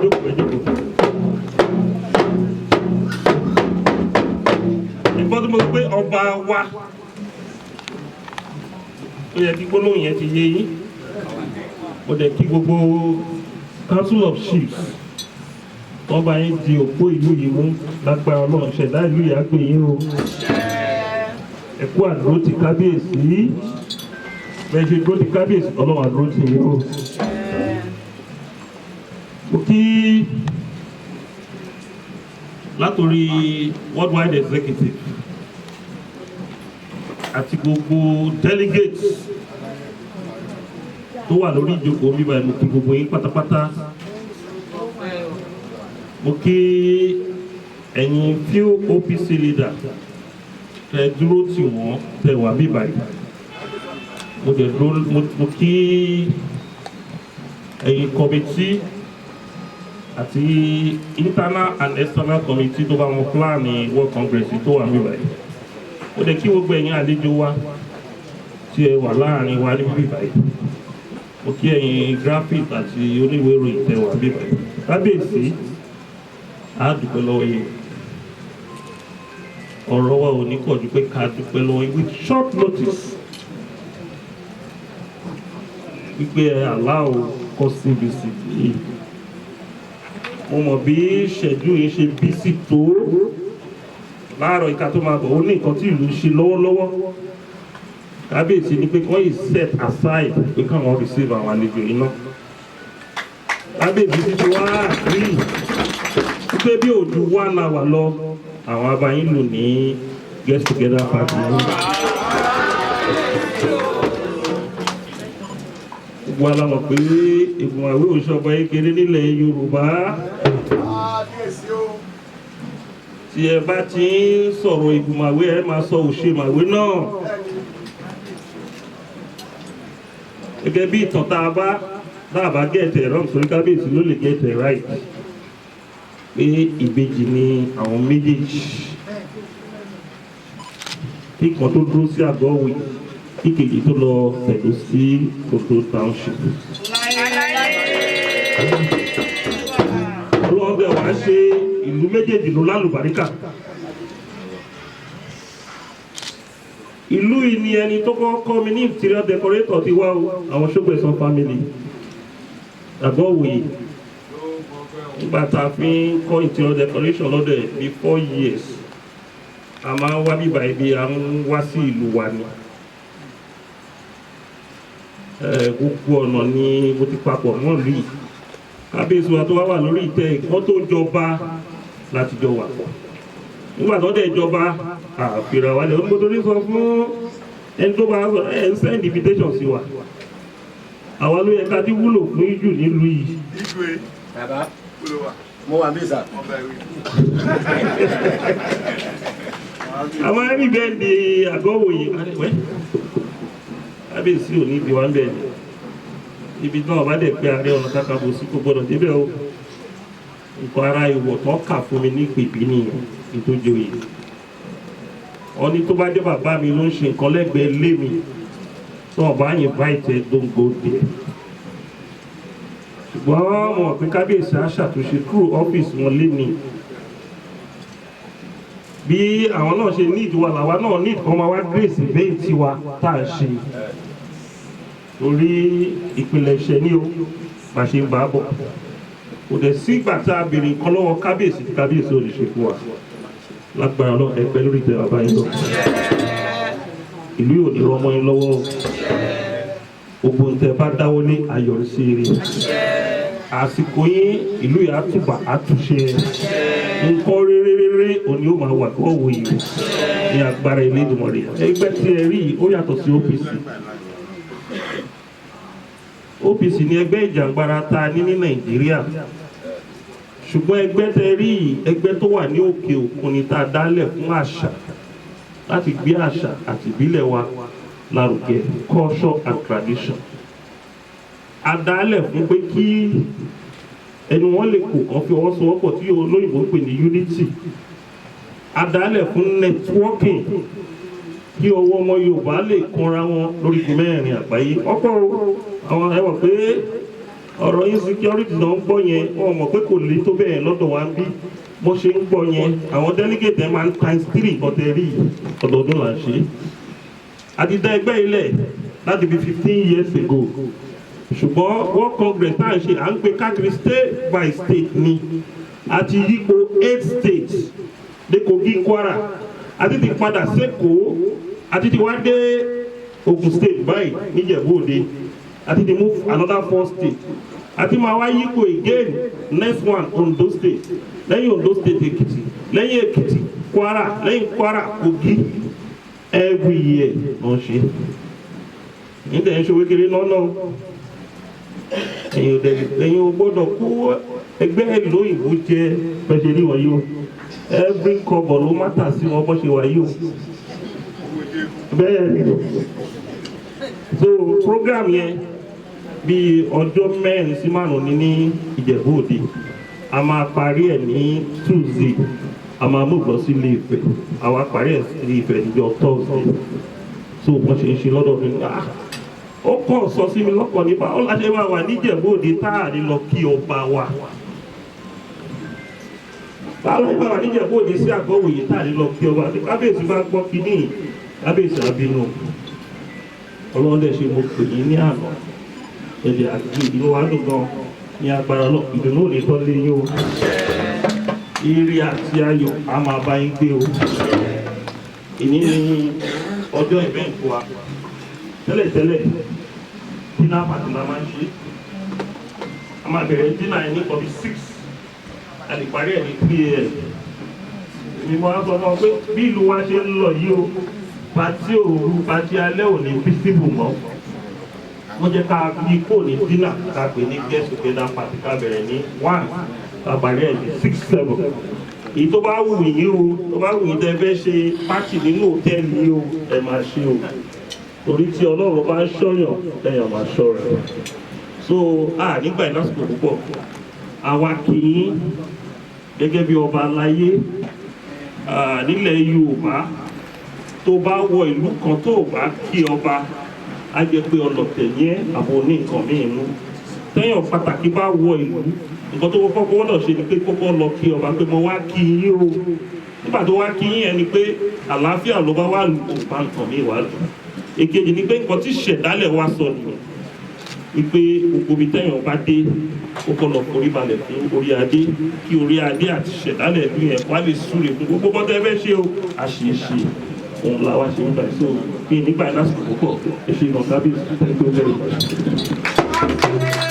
Jókòó, ẹ jókòó. Ìbọn tí mo gbé ọba wa, ó yẹ kí gbólóhùn yẹn ti yé yín. Mo dẹ̀ kí gbogbo Council of Chiefs wọ́n bá yín di òpó ìlú yìí mú. Lágbára Ọlọ́run, ṣẹ̀dá ìlú yìí á gbè yín o. Ẹ kú àdúró ti kábíyèsí. Bẹ́ẹ̀ ṣe dúró ti kábíyèsí, Ọlọ́run àdúró ti yín o. Mo kí látòrí worldwide executive àti gbogbo delegates tó wà lórí ìjókòó bíbá. Mo kí gbogbo yín pátápátá. Mo kí ẹ̀yin few OPC leader tẹ dúró tì wọ́n, tẹ wà bíbá yìí. Mo dẹ̀ dúró. Mo kí ẹ̀yin committee àti internal and external committee tó bá wọn plan ní World Congress tó wà níbí báyìí. Mo dẹ̀ kí gbogbo ẹ̀yin àlejò wa tí ẹ wà láàrin wa níbí báyìí. Mo kí ẹ̀yin graphic àti oníwèé ìròyìn tẹ wà níbí báyìí. Kábíyèsí, á dúpẹ́ lọ́wọ́ yìí. Ọ̀rọ̀ wa ò ní pọ̀ ju pé ká dúpẹ́ lọ́wọ́ yìí with short notice wípé ẹ allow courtesy visit yìí. Mo mọ̀ bí ṣẹ́jú yìí ṣe busy tó láàárọ̀ ìka tó máa bọ̀. Ó ní nǹkan tí ìlú ń ṣe lọ́wọ́lọ́wọ́. Kábíyèsí ni pé kí wọ́n yìí set aside pé káwọn receive àwọn àlejò yìí náà. Kábíyèsí ti ti wá agree wípé bí òjú one hour lọ, àwọn abayín lò ní get together party yìí. Gbogbo wa la mọ̀ pé ìgbìmọ̀ ìwé òṣọba kékeré nílẹ̀ Yorùbá. Tí ẹ bá ti ń sọ̀rọ̀ ìgbìmọ̀ ìwé, ẹ máa sọ òṣèmàwé náà gẹ́gẹ́ bí ìtàn tá a bá dáàbá get it wrong, torí kábíyèsí ló lè get it right, pé ìbejì ni àwọn méjèèjì, kí kan tó dúró sí àgọ́ òwe, kí kejì tó lọ tẹ̀dó sí Ondo Township. Ọlọ́run bẹ̀ wá ṣe ìlú méjèèjì ló lálùbáríkà. Ìlú yìí ni ẹni tó kọ́ mi ní interior decorator ti wá o, àwọn Ṣógbẹ̀sán family, àgọ́ òwe. Nígbà tá a fi ń kọ́ interior decoration lọ́dọ̀ ẹ̀ bí 4 years, a máa ń wá bíbá ibi à ń wá sí ìlú wa ni. Gbogbo ọ̀nà ni mo ti papọ̀ mọ́ ìlú yìí. Kábíyèsí wa tó wá wà lórí ìtẹ́ ìkọ́ tó jọba láti jọ wà pọ̀. Nígbà tó dẹ̀ jọba, àfihàn wa lẹ̀ onígbò tó ní sọ fún ẹni tó bá sọ ẹ ń send invitation sí wa. Àwa ló yẹ ká ti wúlò fún ìjù nílùú yìí. Bàbá, mo wà bí sà. Àwọn ẹni bẹ́ẹ̀ di àgọ́ wòye wẹ́. Kábíyèsí ò ní ibi wa ń bẹ̀ ni ibi náà bá dẹ̀ pé Ààrẹ Ọ̀nà Kakanfò sí kò gbọ́dọ̀ débẹ̀ o. Nǹkan ara ìwọ̀ tán kà fún mi ní pèbí nìyẹn ìtòjòyè. Wọ́n ní tó bá jẹ́ bàbá mi ló ń ṣe nǹkan lẹ́gbẹ̀ẹ́ lé mi, tó ọba invite ẹ, don't go there. Ṣùgbọ́n mo mọ̀ pé kábíyèsí á ṣàtúnṣe through ọ́fíìsì wọn lé ní bí àwọn náà ṣe need wa, làwa náà need kan máa wá grace event tiwa tá à ń ṣe, torí ìpìlẹ̀ ìṣẹ́ ní o bá ṣe ń bá a bọ̀. Kò dẹ̀ sígbà tá a béèrè nǹkan lọ́wọ́ kábíyèsí tí kábíyèsí ò lè ṣe fún wa. Lágbára lọ, ẹgbẹ́ lórí ìtẹ́ bàbá yín lọ, ìlú yóò ní rọmọ yín lọ́wọ́ o. Gbogbo ntẹ bá dáwọ́lé ayọ̀rísí rere. Àsìkò yín, ìlú yìí á túbà, á túṣe. Nǹkan rere rere òní ó máa wà kó wò yìí ní agbára Elédùmarè. Ẹgbẹ́ tí ẹ rí yìí, ó yàtọ̀ sí OPC. OPC ní ẹgbẹ́ ìjàngbara tá a ní ní Nàìjíríà, ṣùgbọ́n ẹgbẹ́ tẹ rí yìí, ẹgbẹ́ tó wà ní òkè òkun ni, tá a dálẹ̀ fún àṣà, láti gbé àṣà àti ìbílẹ̀ wa lárugẹ, culture and tradition. A dálẹ̀ fún pé kí ẹnu wọn lè kó kàn fi ọwọ́ sowọ́pọ̀, tí olóyìnbó ń pè ní unity. A dálẹ̀ fún networking, kí ọwọ́ ọmọ Yorùbá lè kanra wọn lórí igun mẹ́rin àgbáyé. Ọ̀pọ̀ àwọn ẹ wọ̀ pé Ọ̀rọ̀ insecurity náà ń gbọ́ yẹn, wọn mọ̀ pé kò le tó bẹ́ẹ̀ lọ́dọ̀ wa ń bí bó ṣe ń gbọ́ yẹn. Àwọn delegate ẹ̀ máa ń times three ọ̀tẹ̀ rí. Ọdọọdún là ń ṣe. Àti dá ẹgbẹ́ ilẹ̀ láti bí 15 years ago, ṣùgbọ́n World Congress tá à ń ṣe, à ń gbé káàkiri state by state ni. Àti yípo eight states dé Kogi, Kwara, àti ti padà sẹ́kọ̀ọ́, àti ti wá dé Ogun State báyìí níjẹ̀bú Òde, àti ti move another four states, àti máa wá yípo again, next one Ondo State, lẹ́yìn Ondo State Èkìtì, lẹ́yìn Èkìtì Kwara, lẹ́yìn Kwara Kogi. Every year wọ́n ṣe nígbà yẹn, ṣe wékeré lọ́nà. Ẹ̀yin ò dẹ̀, ẹ̀yin ò gbọ́dọ̀ kó ẹgbẹ́ ìlú òyìnbó jẹ́ bẹ́ẹ̀ ní wọ̀nyí o. Every kọ́bọ̀ ló matter sí wọn bó ṣe wà yìí o. Bẹ́ẹ̀ ni. So program yẹn, bíi ọjọ́ 4 sí 5 ní ní Ìjẹ̀bú Òde. A máa parí ẹ̀ ní Tuesday, a máa mú lọ sí Ilé Ifẹ̀, àwa parí ẹ̀ sí Ilé Ifẹ̀ níjọ́ Thursday. So wọ́n ṣe ń ṣe lọ́dọ̀ mi, ah, ó kàn sọ sí mi lọ́kàn nípa ó láṣẹ máa wà níjẹ̀bú Òde tá à ní lọ kí ọba wa. Báwo ni wà níjẹ̀bú Òde sí àgọ́ òye tá à ní lọ kí ọba? Kábíyèsí bá gbọ́ kínní, kábíyèsí àbínú. Ọlọ́run dẹ̀ ṣe, mo pè yín ní àná, ẹ̀dẹ̀ àti ìdùnnú wa dùn gan ní agbára náà. Ìdùnnú ò ní tán lé yín o. Ire àti ayọ̀ á máa bá yín gbé o. Ìní ní ọjọ́ event wa. Tẹ́lẹ̀tẹ́lẹ̀, dinner party la máa ń ṣe. A máa bẹ̀rẹ̀ dinner yẹn ní nǹkan bí 6, a lè parí ẹ̀ ní 3 a.m. Èmi mo á sọ fún ọ pé bí ìlú wa ṣe ń lọ yìí o, party òru, party alẹ́ ò ní feasible mọ́. Wọ́n jẹ́ ká yí kó ní dinner, ká pè ní get together party, ká bẹ̀rẹ̀ ní 1, ká parí ẹ̀ ní 6, 7. Èyí tó bá wù yín o, tó bá wù yín tẹ́ fẹ́ ṣe party nínú hòtẹ́ẹ̀lì yìí o, ẹ máa ṣe o, torí tí Ọlọ́run bá ń ṣọ́yàn, ẹ̀yàn máa ṣọ́ rẹ̀. So a nígbà yìí lásìkò púpọ̀. Àwa kì í gẹ́gẹ́ bí ọba aláyé nílẹ̀ Yorùbá, tó bá wọ ìlú kan, tó bá kí ọba, á jẹ́ pé ọlọ̀tẹ̀ yẹn àbò ní nǹkan míì mú. Tẹ́yàn pàtàkì bá wọ ìlú, nǹkan tó kọ́kọ́ gbọ́dọ̀ ṣe ni pé kọ́kọ́ lọ kí ọba pé mo wá kí yín o. Nígbà tó wá kí yín yẹn ni pé àlàáfíà ló bá wà lù, kó bá nǹkan míì wá lù. Èkejì ni pé nǹkan tí ṣẹ̀dálẹ̀ wá sọ nìyẹn, wípé gbogbo ibi tẹ́yàn bá dé, ó kọ́ lọ forí balẹ̀ fún orí adé, kí orí adé àti ṣẹ̀dálẹ̀ ìlú yẹn wá lè súre fún gbogbo bọ́tẹ́ fẹ́ ṣe o. Àṣìṣe òun la wá ṣe ń gbà. So bí nígbà yẹn lásìkò púpọ̀, ẹ ṣe ìgbọ̀n kábíyèsí. Thank you very much.